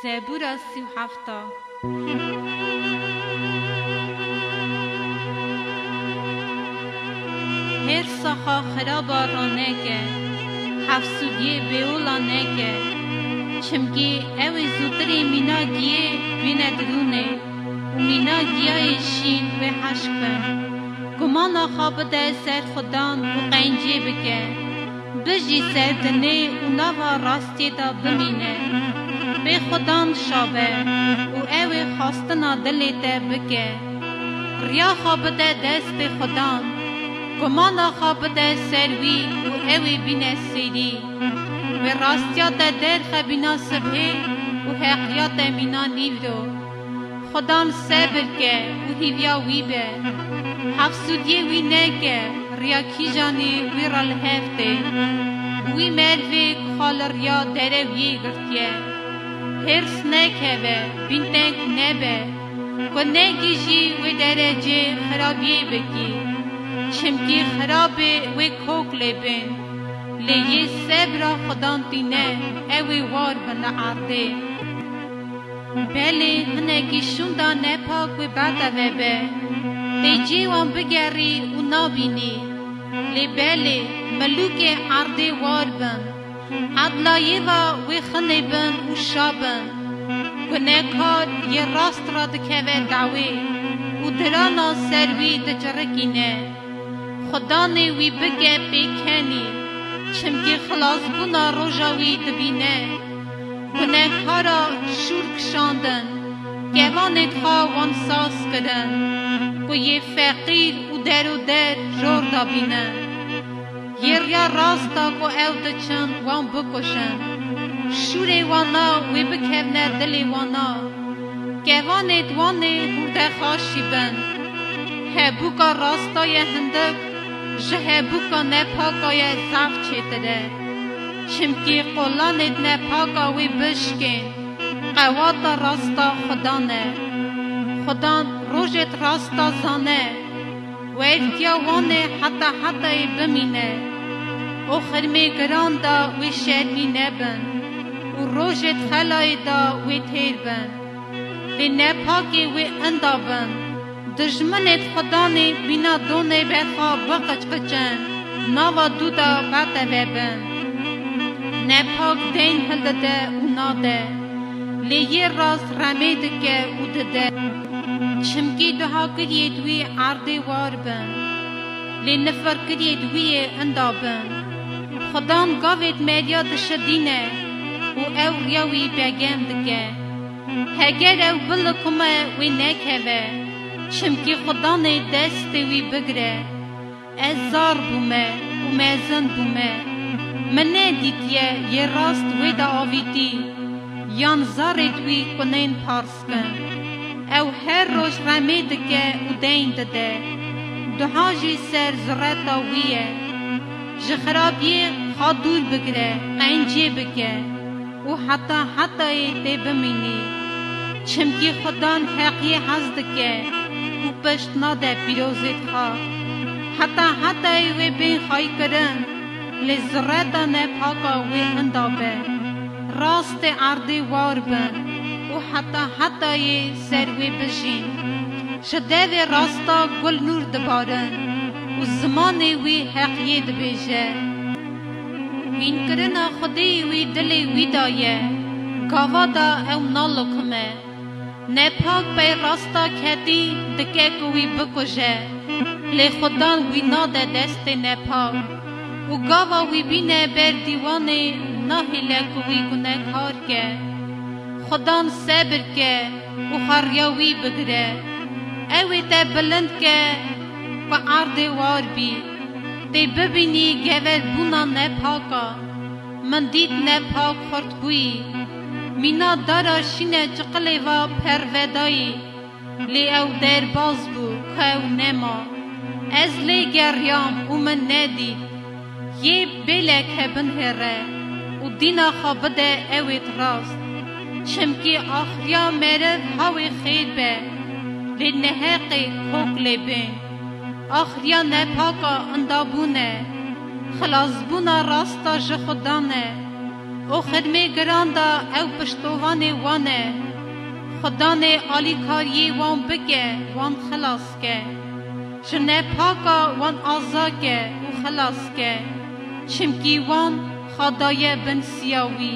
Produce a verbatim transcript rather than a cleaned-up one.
Zebûra sî û heft. Hêrsa xwe xiraba raneke, hefsûdiyê bêola neke. Çimkî ew ê zûtirê mîna giyê bîne dirûnê û mîna giyayê şîn wê heşk bin. Gumana xwe bide ser Xudan û qencê bike. Bijî ser dinê û nava rastiyê de bimîne. Pê Xudan şabe û ew ê xwestina dilê te bike. Riya xwe bide destê Xudan. Gumana xwe bide ser wî û ew ê bîne sêrî. Wê rastiya te derxe bîna sibhê û heqiya te mîna nîvro. Xudan sebir ke û hîviya wî be. Hefsûdiyê wî neke, riya kîjanî wî re li hev tê. Wî mervê ku xwe li riya derewiyê girtiye. Hêrs nekeve, bînteng nebe, ku negihîjî wê derecê xirabiyê bikî. Çimkî xirabê wê kok lê bên. Lê yê sebra Xudan tîne, ew ê war bin li erdê. Belê hinekî şûnda nepak wê beteve be. Tê cê wan bigerî û nabînî. Lê belê milûkê erdê war bin. Edlayê ve wê xinê bin û şa bin. Gunekar yê rast re dikeve dawê û dirana ser wî dicirikîne. Xudanê wî bike pêkenî, çimkî xilasbûna roja wî dibîne. Gunehkara şûr kişandin, kevanê xwe wan saz kirin, ku yê feqîr û deroder jor dabînin. Yê riya rasta ku ew diçin wan bikujin. Şûrê wana wê bikevne dilê wana. Kevanêd wan ê hûrdexaşî bin. Hebûka rasta ye hindik, ji hebûka nepaka ye zaf çêtir e. Çimkî qolanêd nepaka wê bişkên, qewata rasta Xudan e. Xudan rojêd rasta zane. Werdiya wan ê heta hetayê bimîne. Û xirmê giran de wê şermî nebin û rojêd xelayê de wê têr bin. Lê nepakê wê inda bin. Dijminêd Xudanê bîna donê berxa biqiçqiçin, nava dû de beteve bin. Nepak deyn hildide û nade. Lê yê rast remê dike û dide. Çimkî duha kiriyêd wî erdê war bin. Lê nifirkiriyêd wî yê inda bin. Xudan gavêd meriya dişidîne û ew riya wî begem dike. Heger ew bilikime wê nekeve, çimkî Xudanê destê wî bigire. Ez zar bûme û mezin bûme. Min nedîtiye yê rast wê de avîtî, yan zarêd wî kunên pars bin. Ew her roj remê dike û deyn dide. Duha jî ser zureta wî ye. Ji xirabiyê xwe dûr bigire, qencê bike. Û heta hetayê tê bimînî. Çimkî Xudan heqiyê hez dike û pişt nade pîrozêd xwe. Heta hetayê wê bên xweykirin, lê zireta nepaka wê inda be. Rastê erdê war bin û heta hetayê ser wê bijîn. Ji devê rasta gul nûr dibarin û zimanê wî heqiyê dibêje. Hînkirina Xwedê wî dilê wî de ye, gava de ew nalikime. Nepak pey rasta ketî dike ku wî bikuje, lê Xudan wî nade destê nepak û gava wî bîne ber dîwanê nahêle ku wî gunehkar ke. Xudan sebir ke û xwe riya wî bigire. Ew ê te bilind ke ku erdê war bî. Tê bibînî geverbûna nepaka. Min dît nepak xurt bûyî. Mîna dara şîne çiqilê ve pervedayî. Lê ew derbaz bû, xew nema. Ez lê geriyam û min nedît. Yê bêleke binhêre û dîna xwe bide ewêd rast. Çimkî axiriya meriv hawê xêr be, lê neheqê kok lê bên. Axiriya nepaka indabûn e, xilasbûna rasta ji Xudan e. O xedmê giran da ew piştovanê wan e. Xudanê alîkariyê wan bike, wan xilas ke. Ji nepaka wan aza ke û xilas ke. Çimkî wan xwe daye bin siya wî.